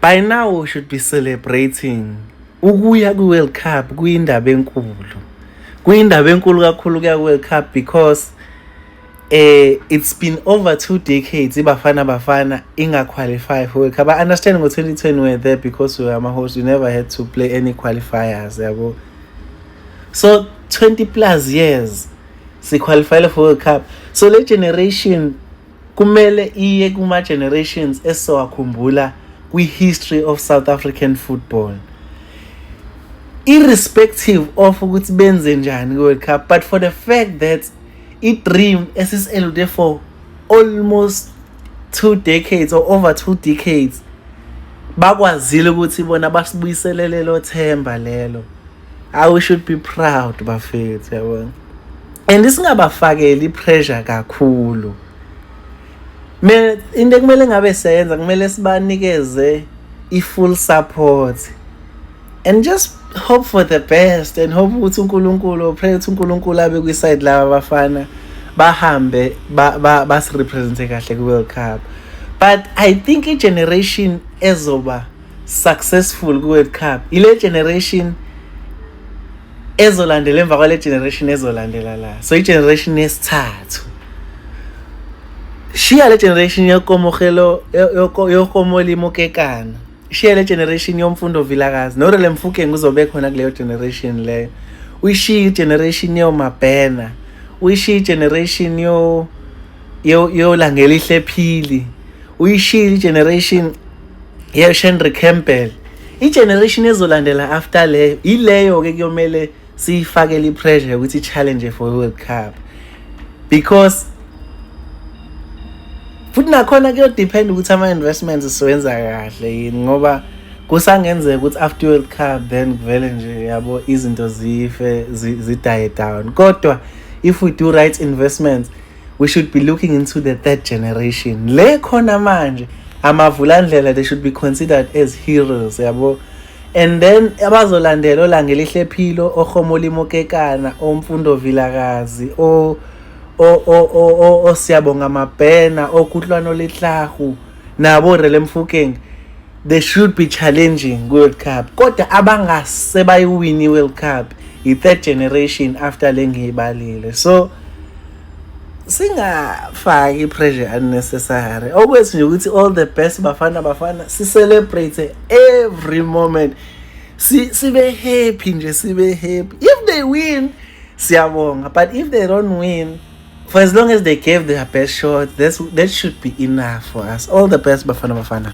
By now we should be celebrating. Ukuya kwi-World Cup kuyindaba enkulu, kuyindaba enkulu kakhulu kuya ku-World Cup, because it's been over 2 decades iBafana Bafana inga-qualify for World Cup. I understand ngo-2020 we were there because we were ama-host, we never had to play any qualifiers, yabo. So 20 plus years si-qualify for World Cup. So le generation kumele iye kuma-generations esizowakhumbula kwi-history of South African football, irrespective of ukuthi benze njani kwi-World Cup, but for the fact that i-dream esisi-elude for almost 2 decades or over 2 decades, bakwazile ukuthi bona basibuyisele lelo themba lelo. I should be proud, bafethu, yabona, and singabafakeli i-pressure kakhulu. Mina into ekumele ngabe siyenza, kumele sibanikeze i-full support and just hope for the best and hope ukuthi uNkulunkulu, pray ukuthi uNkulunkulu abe kwi-side laba bafana, bahambe basi-represente kahle ku-World Cup. But I think i-generation ezoba successful ku-World Cup ile generation ezolandela emva kwale generation ezolandela la, so i-generation yesithathu. Shiya le generation yoKomogelo, yoKomolimo Kekana, shiya le generation yoMfundo Vilakazi noRele Mofokeng, uzobe khona kuleyo generation leyo. Uyishiye i-generation yoMabhena, uyishiye i-generation yo yo yoLangelihle Phili, uyishiye i-generation ye-Shandri Campbell. I-generation ezolandela after leyo, ileyo-ke kuyomele siyifakele i-pressure ukuthi i-challenge for i-World Cup, because futhi nakhona kuyo-depend ukuthi ama-investments siwenza kahle yini, ngoba kusangenzeka ukuthi after World Cup then kuvele nje, yabo, izinto zife, zi-die down. Kodwa if we do right investments, we should be looking into the third generation le khona manje, amavulandlela. They should be considered as heroes, yabo. And then abazolandela, oLangelihle Philo, oKgomolimo Kekana, oMfundo Vilakazi, o o o o oSiyabonga Mabhena, oKutlwano Letlhagu, nabo Rele Mofokeng, they should be challenging World Cup. Kodwa abangase bayiwini i-World Cup i-third generation after le ngiyibalile. So singafaki i-pressure unnecessary. Okwethu nje ukuthi all the best, Bafana Bafana, si-celebrate every moment, sibe happy nje, sibe happy. If they win, siyabonga, but if they don't win, for as long as they gave their best shot, that should be enough for us. All the best, Bafana Bafana.